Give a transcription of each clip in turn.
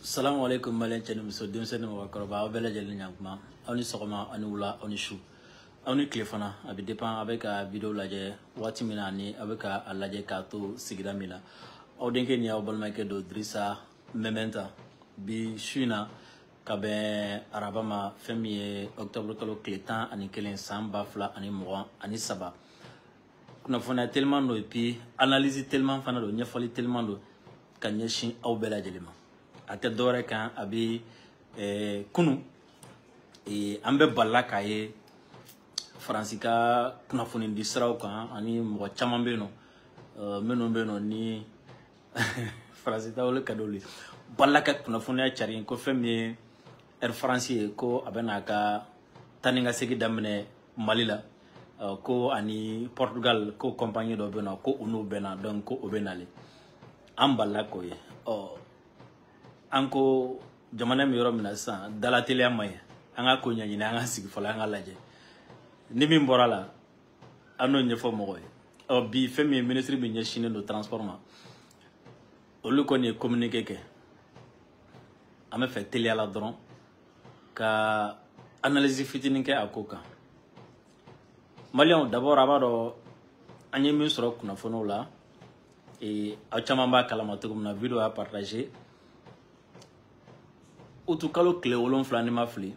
Salamu alaikum malien cɛ ni muso, denmisɛnnin ni mɔgɔkɔrɔba, aw bɛɛ lajɛlen ɲankuma, aw ni sɔgɔma, aw ni wula, aw ni su, aw ni tile fana. A bɛ dépend a bɛ ka vidéo lajɛ waati min na ani aw bɛ ka a lajɛ k'a to sigida min na. Aw denkɛ ni aw balimakɛ don, Dirisa Mɛmɛnta. Bi su in na, ka bɛn araba ma, fɛn min ye octobre kalo tile 11 san 2023, kunnafoniya teliman don, et puis analyse teliman fana don, ɲɛfɔli teliman don ka ɲɛsin aw bɛɛ lajɛlen ma. A tɛ dɔwɛrɛ kan, a bɛ kunu an bɛ balila k'a ye Faransi ka kunnafoni di siraw kan, ani mɔgɔ caman bɛ yen nɔ minnu bɛ yen nɔ ni Faransi taabolo ka d'olu ye, balila ka kunnafoniya cari ko fɛn min ye Air France ye, ko a bɛ n'a ka taa ni ka segin daminɛ Mali la, ko ani Portugal ko compagnie dɔ bɛ yen nɔ, ko u n'u bɛnna, donc ko o bɛ nalen. An balila k'o ye. Ɔ, an ko jamana min yɔrɔ min na sisan, dalateliya man ɲi, an ka ko ɲɛɲini, an ka sigi fɔlɔ, an ka lajɛ ni min bɔra la, an n'o ɲɛfɔ mɔgɔ ye. Ɔ, bi fɛn min ye ministre min ɲɛsinnen don transport ma, olu kɔni ye communiqué kɛ. An bɛ fɛ teliya la dɔrɔn ka analyse fitinin kɛ a ko kan. Maliyɛnw, d'abord a b'a dɔn an ye min sɔrɔ kunnafoniw la, aw caman b'a kalama cogo min na, vidéo y'a partagé utu kalo tile 7, ni ma fili,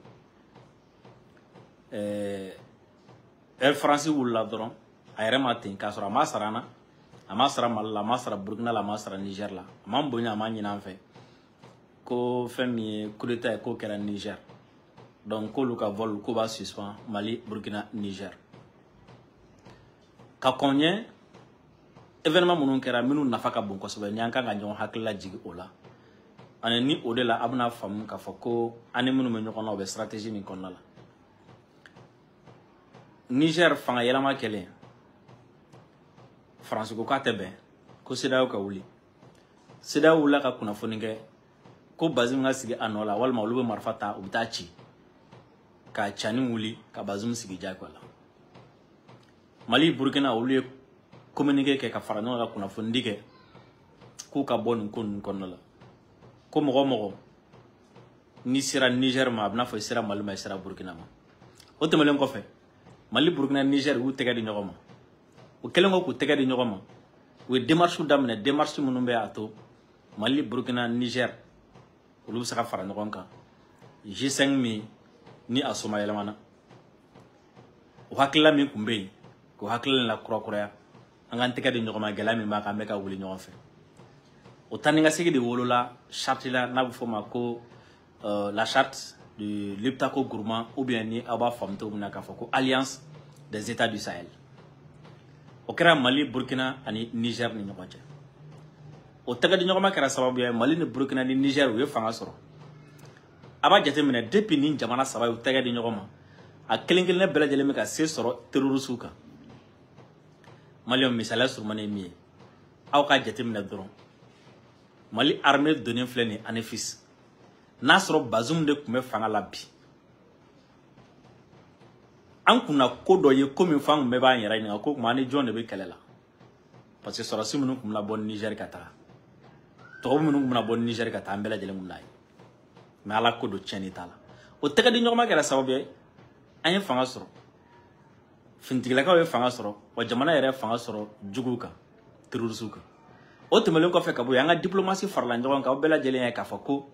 Air France wulila dɔrɔn a yɛrɛ ma ten, k'a sɔrɔ a ma sara an na, a ma sara Mali la, a ma sara Burukina la, a ma sara Niger la, a m'an bonya, a ma ɲini an fɛ, ko fɛn min ye coup d'état ye, k'o kɛra Niger, donc k'olu ka vol k'o b'a suspend Mali, Burukina, Niger. Ka kɔn ɲɛ, événement minnu kɛra, minnu nafa ka bon kosɛbɛ, ni an kan ka ɲɔgɔn hakili lajigin o la, ani ni o de la a bɛna faamu k'a fɔ ko an ni minnu bɛ ɲɔgɔn na, o bɛ stratégie min kɔnɔna la. Niger fanga yɛlɛma kɛlen, Faransi ko k'a tɛ bɛn, ko CEDEAO ka wuli. CEDEAO wulila ka kunnafoni kɛ ko Bazoum ka sigi a nɔ la, walima olu bɛ marifa ta, u bɛ taa ci ka Tchani wuli ka Bazoum sigi diyagoya la. Mali, Burukina, olu ye communiqué kɛ ka fara ɲɔgɔn kan, kunnafonidi kɛ k'u ka bɔ nin ko ninnu kɔnɔna la, ko mɔgɔ o mɔgɔ n'i sera Niger ma, a bɛ n'a fɔ i sera Mali ma, i sera Burukina ma. O tɛmɛnen kɔfɛ, Mali, Burukina, Niger u y'u tɛgɛ di ɲɔgɔn ma. O kɛlen kɔ k'u tɛgɛ di ɲɔgɔn ma, u ye démarche daminɛ, démarche minnu bɛ a to Mali, Burukina, Niger olu bɛ se ka fara ɲɔgɔn kan G5 min ni a soma yɛlɛmana. O hakilila min tun bɛ yen, k'o hakilila la kurakuraya, an k'an tɛgɛ di ɲɔgɔn ma, gɛlɛya min b'a kan, an bɛ ka wuli ɲɔgɔn fɛ. O taa ni ka segin de wolola charte la, n'a bɛ fɔ o ma ko la charte de Liptako Gourma, ou bien ni aw b'a faamu cogo min na k'a fɔ ko Alliance des États du Sahel. O kɛra Mali, Burkina ani Niger ni ɲɔgɔn cɛ. O tɛgɛ di ɲɔgɔn ma kɛra sababu ye, Mali ni Burkina ni Niger u ye fanga sɔrɔ. A b'a jateminɛ, depuis nin jamana saba y'u tɛgɛ di ɲɔgɔn ma, a kelen kelenna bɛɛ lajɛlen bɛ ka se sɔrɔ terroriste kan. Maliyɛnw, misaliya surumani ye min ye, aw k'a jateminɛ dɔrɔn, Mali armée donnen filɛ nin ye Anefis, n'a sɔrɔ Bazoum de tun bɛ fanga la bi, an kunna ko dɔ ye, ko min fɔ an tun bɛɛ b'an yɛrɛ ɲininka ko tuma an ni jɔn de bɛ kɛlɛ la, parce que sɔrɔdasi minnu tun bɛna bɔ Niger ka taga, tubabu minnu tun bɛna bɔ Niger ka taa, an bɛɛ lajɛlen tun bɛna ye. Mais Ala ko don, tiɲɛni t'a la. O tɛgɛ di ɲɔgɔn ma kɛra sababu ye an ye fanga sɔrɔ, finitigilakaw ye fanga sɔrɔ, wa jamana yɛrɛ fanga sɔrɔ juguw kan, terrorisiw kan. O tɛmɛnen kɔfɛ ka bɔ yen, an ka diplomatie farala ɲɔgɔn kan. Aw bɛɛ lajɛlen ye k'a fɔ ko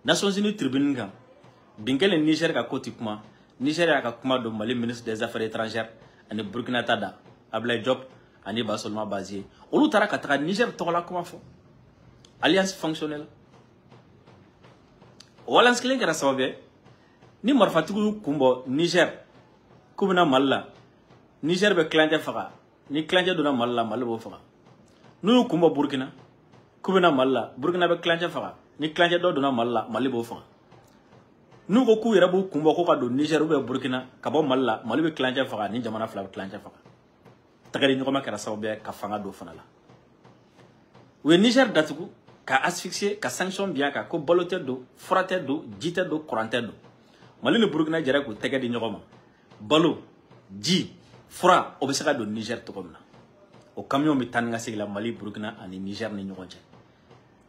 Nations Unies tribune kan, bin kɛlen Niger ka ko ti kuma, Niger y'a ka kuma don Mali ministre des Affaires étrangères ani Burkina ta da Ablaye Diop ani Basoloma Baziye, olu taara ka taga Niger tɔgɔla kuma fɔ. Alliance fonctionnelle, o alliance kelen kɛra sababu ye ni marifatigiw y'u kun bɔ Niger k'u bɛna Mali la, Niger bɛ kilancɛ faga, ni kilancɛ donna Mali la, Mali b'o faga. N'u y'u kun bɔ Burkina k'u bɛna Mali la, Burkina bɛ kilancɛ faga, ni kilancɛ dɔ donna Mali la, Mali b'o faga. N'u ko k'u yɛrɛ b'u kun bɔ ko ka don Niger ou bien Burkina ka bɔ Mali la, Mali bɛ kilancɛ faga, ni jamana fila bɛ kilancɛ faga. Tɛgɛ di ɲɔgɔn ma kɛra sababu ye ka fanga don fana la. U ye Niger datugu ka asphyxier, ka sanction bin a kan, ko balo tɛ don, fura tɛ don, ji tɛ don, courant tɛ don. Mali ni Burkina jɛra k'u tɛgɛ di ɲɔgɔn ma, balo, ji, fura, o bɛ se ka don Niger cogo min na. O camion bɛ taa ni ka segin la Mali, Burkina ani Niger ni ɲɔgɔn cɛ.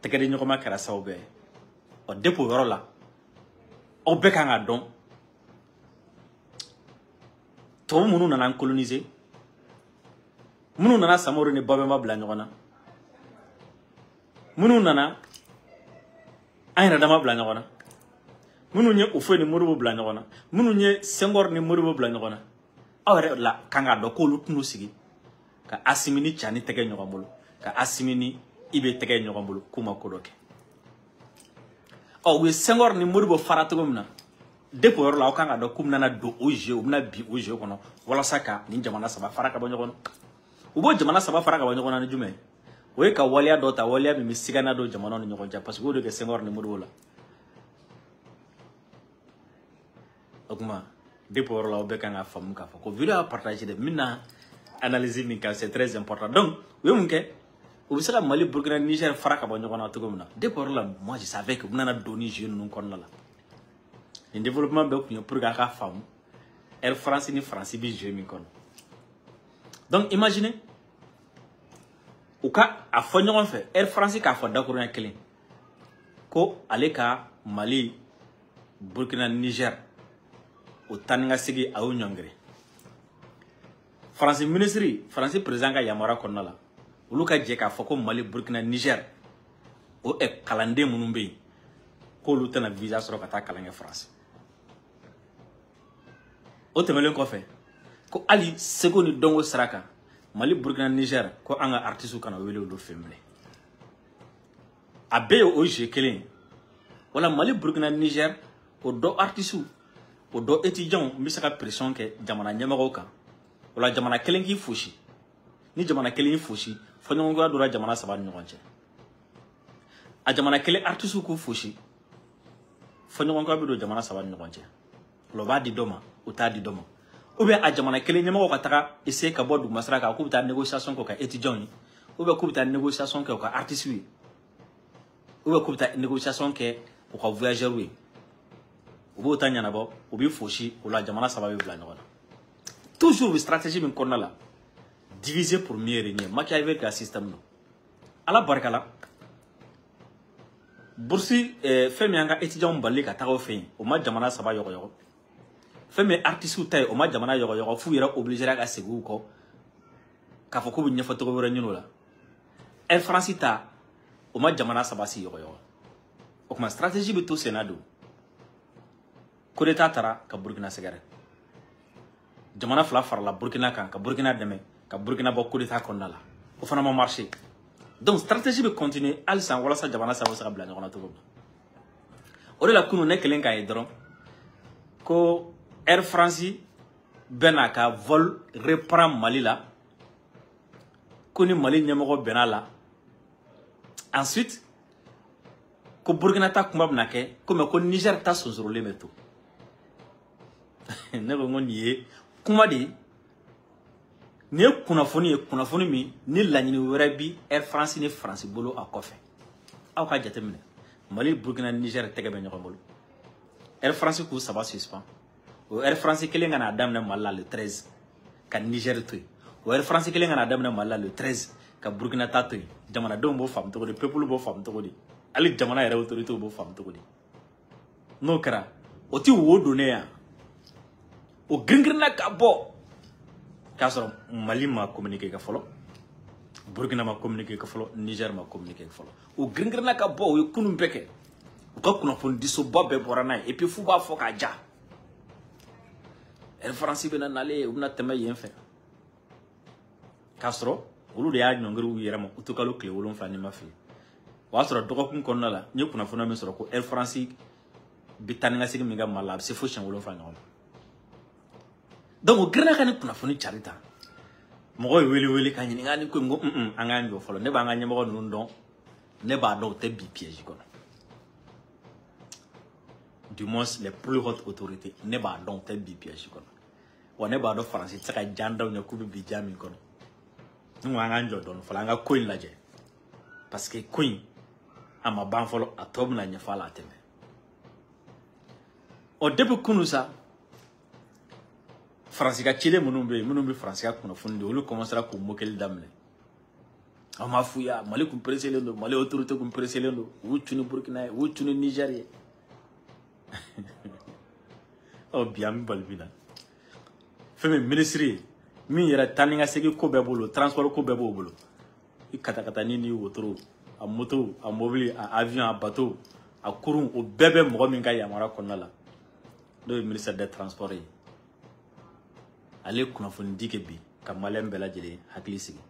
Tɛgɛ di ɲɔgɔn ma kɛra sababu ye Ɔ depuis o yɔrɔ la, aw bɛɛ kan k'a dɔn tubabu minnu nana an coloniser, minnu nana Samori ni Babɛnba bila ɲɔgɔn na, minnu nana an yɛrɛ dama bila ɲɔgɔn na, minnu ye Houphouët ni Modibo bila ɲɔgɔn na, minnu ye Senghor ni Modibo bila ɲɔgɔn na, aw yɛrɛ la kan k'a dɔn k'olu tɛn'u sigi ka Assimi ni Tiani tɛgɛ ɲɔgɔn bolo, ka Assimi ni IB tɛgɛ ɲɔgɔn bolo k'u ma ko dɔ kɛ. Ɔ u ye Senghor ni Modibo fara cogo min na, depuis o yɔrɔ la aw kan k'a dɔn k'u bɛna don o jeu, u bɛna bin o jeu kɔnɔ walasa ka nin jamana saba fara ka bɔ ɲɔgɔn na. U b'o jamana saba fara ka bɔ ɲɔgɔn na ni jumɛn ye? O ye ka waleya dɔ ta, waleya min bɛ sigana don jamanaw ni ɲɔgɔn cɛ, parce que o de kɛ Senghor ni Modibo la. O kuma depuis o yɔrɔ la aw bɛɛ kan ka faamu k'a fɔ ko vidéo y'a partager dɛ, n bɛna analyse min kan, c'est très important. Donc u ye mun kɛ? U bɛ se ka Mali, Burkina, Niger fara ka bɔ ɲɔgɔn na cogo min na, depuis o yɔrɔ la moi je savais que u bɛna don ni jeu ninnu kɔnɔna la. Nin développement bɛɛ kun ye pour que a ka faamu Air France ni France bɛ jeu min kɔnɔ. Donc imaginez u ka a fɔ ɲɔgɔn fɛ, Air France k'a fɔ dakuruɲɛ kelen ko ale ka Mali, Burkina, Niger o taa ni ka segin a y'o ɲɔngiri. France ministre, France président ka yamaruya kɔnɔna la, olu ka jɛ k'a fɔ ko Mali, Burkina, Niger o kalanden minnu bɛ yen k'olu tɛna visa sɔrɔ ka taa kalan kɛ France. O tɛmɛnen kɔfɛ ko hali seko ni dɔnko sira kan, Mali, Burkina, Niger ko an ka artistes kana wele olu fɛ bilen. A bɛɛ ye o jeu kelen ye. Wala Mali, Burkina, Niger o dɔ artistes, o dɔ étudiants n bɛ se ka pression kɛ jamana ɲɛmɔgɔw kan. Wala jamana kelen k'i fosi, ni jamana kelen y'i fosi, fɔɲɔgɔnkɔya donna jamana saba ni ɲɔgɔn cɛ. A jamana kelen artistes k'u fosi, fɔɲɔgɔnkɔya bɛ don jamana saba ni ɲɔgɔn cɛ. Ola u b'a di dɔ ma, u t'a di dɔ ma. Ou bien a jamana kelen ɲɛmɔgɔw ka taga essayer ka bɔ dugumasira kan k'u bɛ taa négociation kɛ u ka étudiants ye, ou bien k'u bɛ taa négociation kɛ u ka artistes ye, ou bien k'u bɛ taa négociation kɛ u ka voyageurs ye. U b'o ta ɲɛnabɔ, u b'i fosi, o la jamana saba bɛ bila ɲɔgɔn na. Toujours u bɛ stratégie min kɔnɔna la, diviser pour mieux régner. Machiavel ka système don. Ala barika la, bourse fɛn min y'an ka étudiants bali ka taga o fɛ yen, o ma jamana saba yɔgɔyɔgɔ. Fɛn min ye artistes ta ye, o ma jamana yɔgɔyɔgɔ, f'u yɛrɛ obligé ka segin u kɔ k'a fɔ k'u bɛ ɲɛfɔcogo wɛrɛ ɲini o la. Air France ta, o ma jamana saba si yɔgɔyɔgɔ. O tuma stratégie bɛ to sen na don. Coup d'état taara ka Burkina sɛgɛrɛ. Jamana fila farala Burkina kan ka Burkina dɛmɛ ka Burkina bɔ coup d'état kɔnɔna la. O fana ma marché. Donc stratégie bɛ continuer halisa walasa jamana saba bɛ se ka bila ɲɔgɔn na cogo min na. O de la kunun ne kelen k'a ye dɔrɔn ko Air France bɛ n'a ka vol reprend Mali la, ko ni Mali ɲɛmɔgɔ bɛnna la. Ensuite ko Burkina ta kuma bɛna kɛ ko mais ko Niger ta sonsorolen bɛ to. Ne ko n ko nin ye kuma de ye, nin ye kunnafoni ye, kunnafoni min ni laɲini wɛrɛ bi Air France ni France bolo a kɔfɛ. Aw ka jateminɛ, Mali, Burkina, Niger tɛgɛ bɛ ɲɔgɔn bolo. Air France k'u saba suspend. O Air France kelen ka n'a daminɛ Mali la le 13 ka Niger to yen. O Air France kelen ka n'a daminɛ Mali la le 13 ka Burkina ta to yen. Jamanadenw b'o faamu cogo di? Peuple b'o faamu cogo di? Hali jamana yɛrɛ autorité b'o faamu cogo di? N'o kɛra, o ti wo don ne yan. O girin-girinna ka bɔ k'a sɔrɔ Mali ma communiqué kɛ fɔlɔ, Burkina ma communiqué kɛ fɔlɔ, Niger ma communiqué kɛ fɔlɔ. O girin-girinna ka bɔ, u ye kunun bɛɛ kɛ. U ka kunnafonidisoba bɛɛ bɔra n'a ye, et puis f'u b'a fɔ k'a ja. Air France bɛna nalen, u bɛna tɛmɛ yen fɛ. K'a sɔrɔ olu de y'a ɲɔngiri u yɛrɛ ma utukalo tile 7 ni ma fili. O y'a sɔrɔ dɔgɔkun kɔnɔna la, n ye kunnafoniya min sɔrɔ ko Air France bɛ taa ni ka segin min kɛ Mali la, a bɛ se fo siɲɛ 7 ɲɔgɔn ma. Donc o girinna ka ni kunnafoni cari ta. Mɔgɔw ye wele wele ka ɲininka ni ko in ko an k'an jɔ fɔlɔ. Ne b'an ka ɲɛmɔgɔ ninnu dɔn, ne b'a dɔn u tɛ bi piège kɔnɔ. Du moins les plus hautes autorités, ne b'a dɔn u tɛ bi piège kɔnɔ. Wa ne b'a dɔn Faransi tɛ se ka jan d'aw ɲɛ k'u bɛ bi jan min kɔnɔ. Ne ko an k'an jɔ dɔɔni fɔlɔ, an ka ko in lajɛ. Parce que ko in a ma ban fɔlɔ, a tɔ bɛna ɲɛfɔ a la a tɛmɛ. Ɔ depuis kunun sa, Faransi ka ciden minnu bɛ yen, minnu bɛ Faransi ka kunnafoni di, olu commencera k'u mokeli daminɛ. An m'a f'u ye, Mali kun pressélen don, Mali autorité kun pressélen don, u y'u cun ni Burkina ye, u y'u cun ni Niger ye. Ɔ bi an bɛ bali min na, fɛn min ministre ye min yɛrɛ taa ni ka segin ko bɛɛ bolo, transport ko bɛɛ b'o bolo, i katakatani ni wotoro, a moto, a mobili, a avion, a bateau, a kurun, o bɛɛ bɛ mɔgɔ min ka yamaruya kɔnɔna la, n'o ye ministère des transports ye. Ale ye kunnafoni di kɛ bi ka maliyɛn bɛɛ lajɛlen hakili sigi,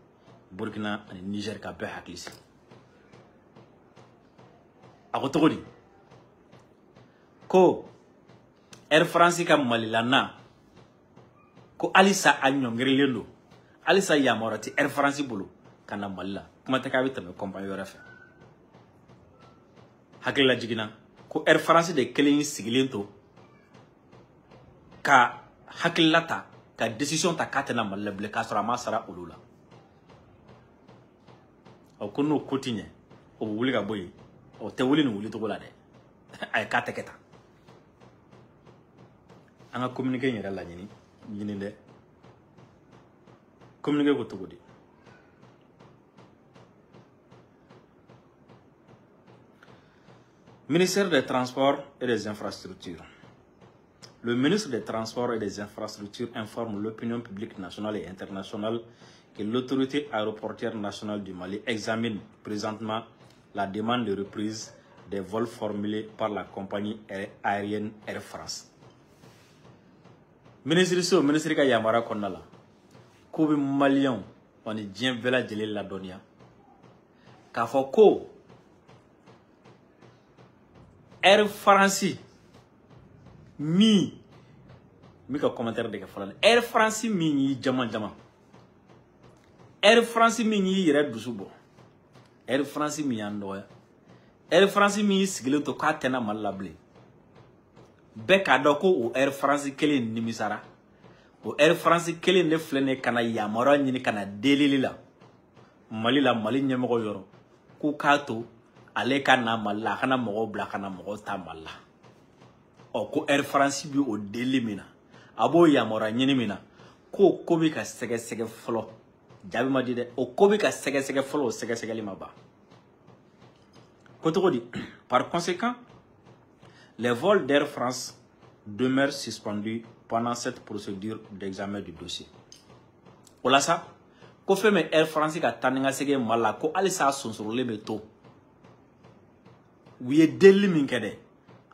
Burkina ani Niger ka bɛɛ hakili sigi. A ko cogo di ko Air France ka Mali la na, ko halisa a ɲɔngirilen don, halisa yamaruya tɛ Air France bolo ka na Mali la, kuma tɛ k'a bɛ tɛmɛ compagnie wɛrɛ fɛ. Hakili la jiginna ko Air France de kelen sigilen to ka hakilila ta, ka décision ta k'a tɛna Mali la bilen, k'a sɔrɔ a ma sara olu la. Ɔ ko n'o ko ti ɲɛ, o bɛ wuli ka bɔ yen, o tɛ wuli nin wuli cogo la dɛ, a ye k'a tɛ kɛ tan. An ka communiqué in yɛrɛ laɲini ɲini dɛ, communiqué ko cogo di? Ministère des Transports et des Infrastructures. Le ministre des Transports et des Infrastructures informe l'opinion publique nationale et internationale que l'autorité aéroportuaire nationale du Mali examine présentement la demande de reprise des vols formulés par la compagnie aérienne Air France. Ministre so, ministre ka yamaruya kɔnɔna la, k'u bɛ maliyɛnw ani diɲɛ bɛɛ lajɛlen ladɔnniya k'a fɔ ko Air France min n bɛ ka commentaire de kɛ fɔlɔ, Air France min y'i jama jama, Air France min y'i yɛrɛ dusu bɔ, Air France min y'an dɔgɔya, Air France min y'i sigilen to k'a tɛna Mali la bilen, bɛɛ k'a dɔn ko o Air France kelen nimisara, o Air France kelen de filɛ nin ye ka na yamaruya ɲini ka na delili la Mali la, Mali ɲɛmɔgɔ yɔrɔ k'u k'a to ale ka na Mali la, a kana mɔgɔw bila ka na mɔgɔw ta Mali la. Ɔ ko Air France bi o deli min na, a b'o yamaruya ɲini min na, k'o ko bɛ ka sɛgɛsɛgɛ fɔlɔ, jaabi ma di dɛ, o ko bɛ ka sɛgɛsɛgɛ fɔlɔ, o sɛgɛsɛgɛli ma ban. Ko cogo di? Par conséquent, les vols d'Air France demeurent suspendus pendant cette procédure d'examen du dossier. O la sa, ko fɛn min Air France ka taa ni ka segin Mali la, ko halisa a sonsorolen bɛ to. U ye delili min kɛ dɛ,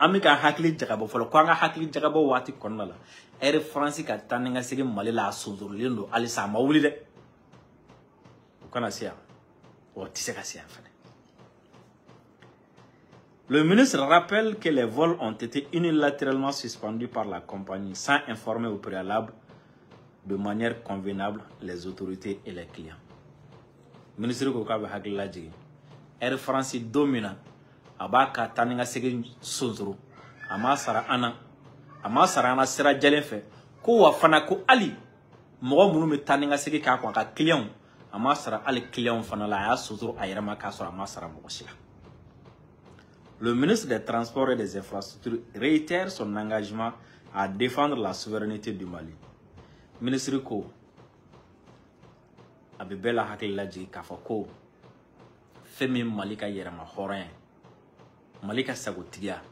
an bɛ ka hakili jagabɔ fɔlɔ, ko an ka hakili jagabɔ waati kɔnɔna la, Air France ka taa ni ka segin Mali la, a sonsorolen don halisa, a ma wuli dɛ. O kana se yan, o tɛ se ka se yan fɛnɛ. Le ministre rappelle que les vols ont été unilatéralement suspendus par la compagnie sans informer au préalable de manière convenable les autorités et les clients. Ministre ko k'a bɛ hakili lajigin Air France don min na a b'a ka taa ni ka segin sonsoro, a m'a sara an na, a m'a sara an na sira jɛlen fɛ, ko wa fana ko hali mɔgɔ minnu bɛ taa ni ka segin k'a kun a ka clients, a m'a sara hali clients fana la, a y'a sonsoro a yɛrɛ ma k'a sɔrɔ a m'a sara mɔgɔ si la. Le ministre des Transports et des Infrastructures réitère son engagement à défendre la souveraineté du Mali. Ministre ko a bɛ bɛɛ la hakili lajigin k'a fɔ ko fɛn min Mali ka yɛrɛma hɔrɔnya ye, Mali ka sagotigiya,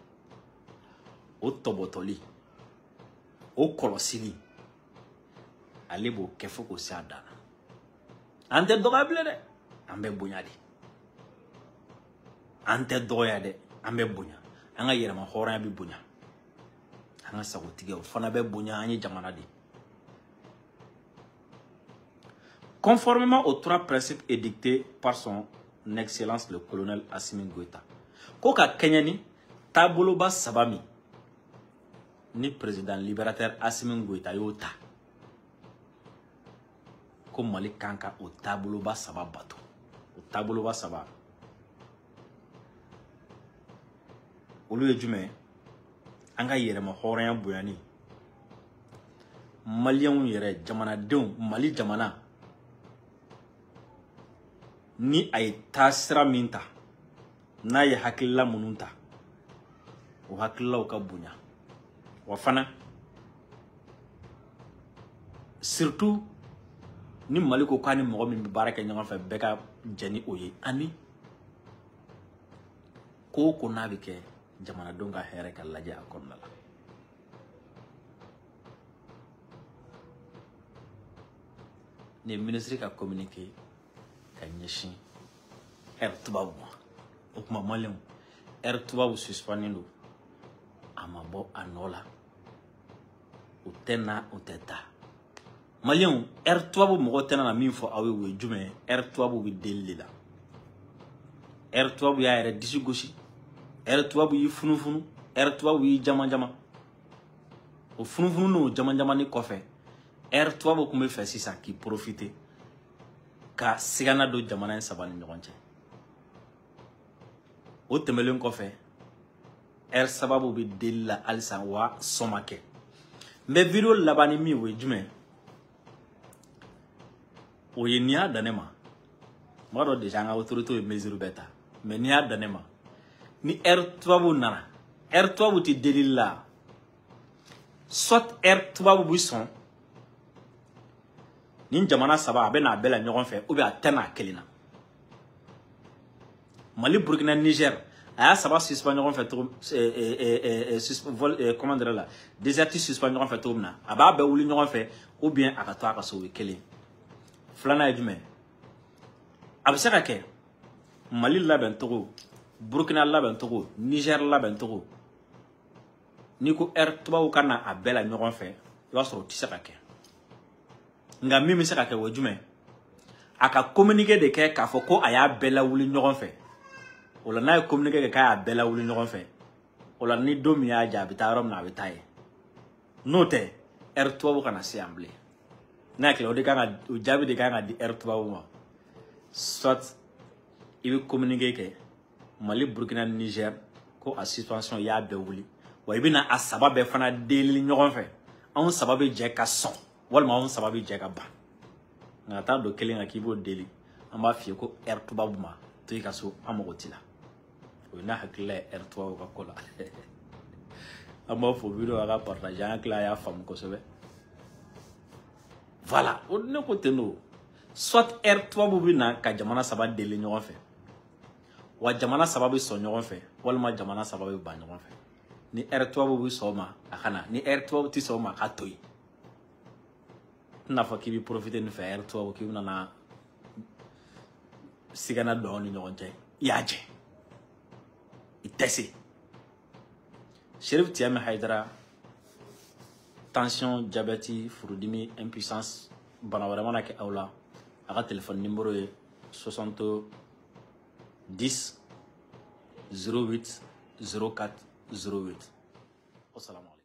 o tɔbɔtɔli, o kɔlɔsili, ale b'o kɛ fo k'o se a dan na. An tɛ dɔgɔya bilen dɛ, an bɛ bonya de. An tɛ dɔgɔya dɛ, an bɛ bonya. An ka yɛrɛma hɔrɔnya bɛ bonya, an ka sagotigiya o fana bɛ bonya, an ye jamana de. Conformément aux trois principes édictés par son Excellence le colonel Assimi Goïta, ko ka kɛɲɛ ni taaboloba saba min ni président libérateur Assimi Goïta y'o ta, ko Mali kan ka o taaboloba saba bato. O taaboloba saba olu ye jumɛn ye? An ka yɛrɛma hɔrɔnya bonyani, maliyɛnw yɛrɛ, jamanadenw, Mali jamana ni a ye taasira min ta, n'a ye hakilila minnu ta, o hakililaw ka bonya. Wa fana surtout Ni Mali ko k'a ni mɔgɔ min bɛ baara kɛ ɲɔgɔn fɛ, bɛɛ ka jɛn ni o ye. Ani ko o ko n'a bɛ kɛ jamanadenw ka hɛrɛ ka lajɛ a kɔnɔna la. Ni ministre ka communiqué ka ɲɛsin ɛri tubabu ma. O kuma maliyɛnw, ɛri tubabu suspendé don, a ma bɔ a nɔ la, o tɛ na o tɛ taa. Maliyɛnw, ɛri tubabu mɔgɔ tɛna na min fɔ aw ye, o ye jumɛn ye? Ɛri tubabu bɛ deli de la. Ɛri tubabu y'a yɛrɛ disi gosi, ɛri tubabu y'i funufunu, ɛri tubabu y'i jama jama. O funufunu n'o jama jamani kɔfɛ, ɛri tubabu tun bɛ fɛ sisan k'i profiter ka sigana don jamana in saba ni ɲɔgɔn cɛ. O tɛmɛlen kɔfɛ, ɛri sababu bɛ deli la halisa wa sɔn ma kɛ. N bɛ video laban ni min o ye jumɛn? O ye n'i y'a dan ne ma, n b'a dɔn déjà an ka autorité ye mesure bɛɛ ta, mais n'i y'a dan ne ma, ni ɛri tubabu nana, ɛri tubabu tɛ deli la, soit ɛri tubabu bɛ sɔn ni jamana saba a bɛ n'a bɛɛ la ɲɔgɔn fɛ, ou bien a tɛ n'a kelen na. Mali, Burkina, Niger, a y'a saba suspend ɲɔgɔn fɛ cogo, comment dire la, désert suspend ɲɔgɔn fɛ cogo min na, a b'a bɛɛ wuli ɲɔgɔn fɛ, ou bien a ka to a ka so, o ye kelen. Filanan ye jumɛn? A bɛ se ka kɛ Mali labɛn cogo, Burkina labɛn cogo, Niger labɛn cogo, n'i ko ɛri tubabu ka na a bɛɛ la ɲɔgɔn fɛ, i b'a sɔrɔ o tɛ se ka kɛ. Nka min bɛ se ka kɛ o ye jumɛn? A ka communiqué de kɛ k'a fɔ ko a y'a bɛɛ lawuli ɲɔgɔn fɛ. O la n'a ye communiqué kɛ k'a y'a bɛɛ lawuli ɲɔgɔn fɛ, o la ni don min y'a ja, a bɛ taa yɔrɔ min na, a bɛ taa yen. N'o tɛ, ɛri tubabu kana se yan bilen. N'a hakili o de kan ka, o jaabi de kan ka di ɛri tubabu ma. Soit i bɛ communiqué kɛ Mali, Burkina, Niger ko a suspension i y'a bɛɛ wuli, wa i bɛna a saba bɛɛ fana deli ɲɔgɔn fɛ. Anw saba bɛ jɛ ka sɔn, walima anw saba bɛ jɛ ka ban. Nka taa don kelen kan k'i b'o deli, an b'a f'i ye ko ɛri tubabu ma to i ka so, an mago t'i la. O ye n'a hakilila ye ɛri tubabu ka ko la. An b'a fɔ video a ka partager, an hakili a y'a faamu kosɛbɛ. Voilà, o ne ko ten don. Soit ɛri tubabu bɛ na ka jamana saba deli ɲɔgɔn fɛ, wa jamana saba bɛ sɔn ɲɔgɔn fɛ, walima jamana saba bɛ ban ɲɔgɔn fɛ. Ni ɛri tubabu bɛ sɔn o ma, a ka na. Ni ɛri tubabu tɛ sɔn o ma, a ka to yen. Tɛna fɔ k'i bɛ profiter nin fɛ ɛri tubabu k'i bɛna na sigana don aw ni ɲɔgɔn cɛ, i y'a jɛ, i tɛ se. Chérif Tiame Haidara, tension, diabète, furudimi, impuissance, bana wɛrɛ mana kɛ aw la, a ka téléphone numéro ye 70 08 04 08. Wassalamu alaikum.